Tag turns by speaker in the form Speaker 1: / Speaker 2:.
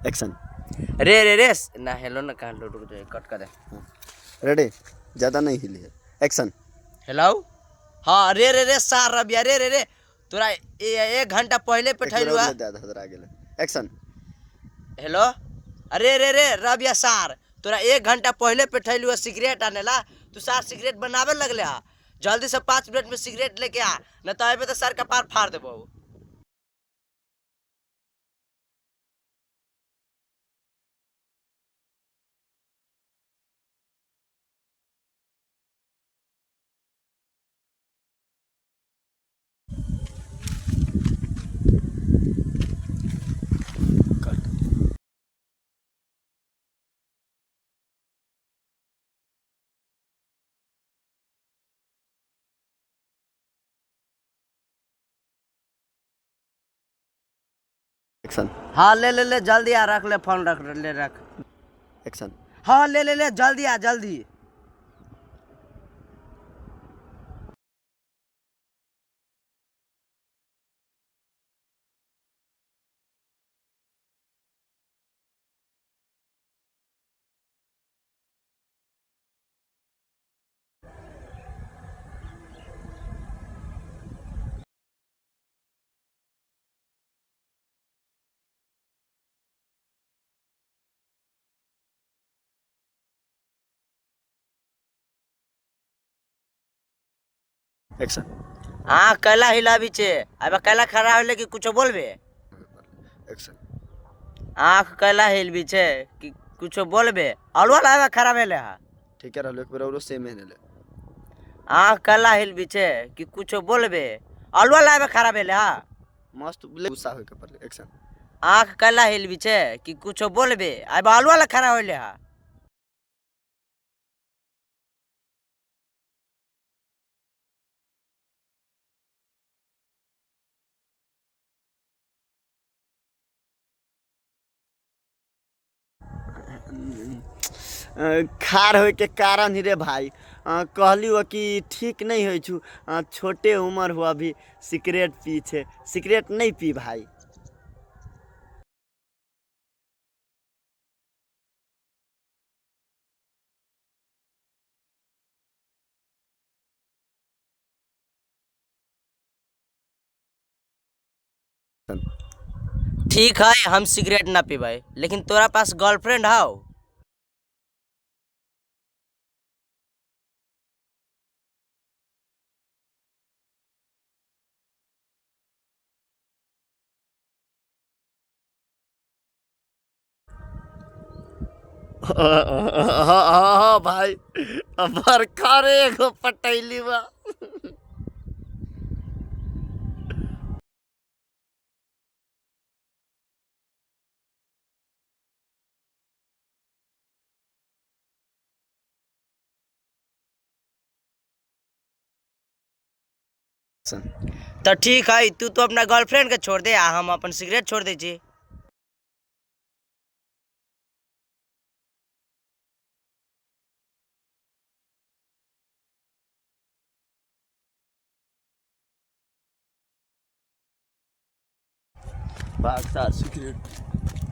Speaker 1: Action.
Speaker 2: रे रे रे ना, हेलो ना, कहाँ लो, रुक जाए, कट कर दे।
Speaker 1: रेडी, ज़्यादा नहीं हिली है। एक्शन।
Speaker 2: हेलो, हाँ, रे रे रे सार रबिया, रे रे रे, तोरा एक घंटा पहले
Speaker 1: एक बेर
Speaker 2: पेठैलु।
Speaker 1: और ले, हजरा गेलै। एक्शन।
Speaker 2: हेलो, अरे रे रे रबिया सार, तोरा एक घंटा पहले पेठैलु सिगरेट आनेला, तू सार सिगरेट बनावे लगले हा। जल्दी से 5 मिनट में सिगरेट लेके आ, न तो अबे तो सर कपार फाड़ देबो।
Speaker 1: एक्शन।
Speaker 2: हाँ, ले ले ले, जल्दी आ, रख ले फोन, रख ले, रख।
Speaker 1: एक्शन।
Speaker 2: हाँ, ले ले ले, जल्दी आ, जल्दी।
Speaker 1: एक्शन।
Speaker 2: हाँ, कैला हिलाबी छे? अब कैला खड़ा होले कि कुछो बोलबे?
Speaker 1: एक्शन।
Speaker 2: आँख कैला हिलबी छे कि कुछो बोलबे? अलुआ लाबे खड़ा भेले हा।
Speaker 1: ठीक है, रहलो, एक बेर औरो सेम है ले।
Speaker 2: आँख कैला हिलबी छे कि कुछो बोलबे? अलुआ लाबे खड़ा भेले हा।
Speaker 1: मस्त ले, गुस्सा होके पड़ले। एक्शन।
Speaker 2: आँख कैला हिलबी छे कि कुछो बोलबे? अब अलुआ ला खड़ा होले हा।
Speaker 1: खार होए के कारण ही रे भाई, कहली हो कि ठीक नहीं होइ छु, छोटे उम्र हुआ अभी सिगरेट पी छे, सिगरेट नहीं पी भाई।
Speaker 2: ठीक है, हम सिगरेट ना पीबै, लेकिन तोरा पास गर्लफ्रेंड हौ?
Speaker 1: हाँ हाँ भाई, बड़का रे एगो पटैली बा।
Speaker 2: तो ठीक है, तू तो अपना गर्लफ्रेंड के छोड़ दे आ हम अपन सिगरेट छोड़ दै छी।
Speaker 1: भाग सार सिगरेट।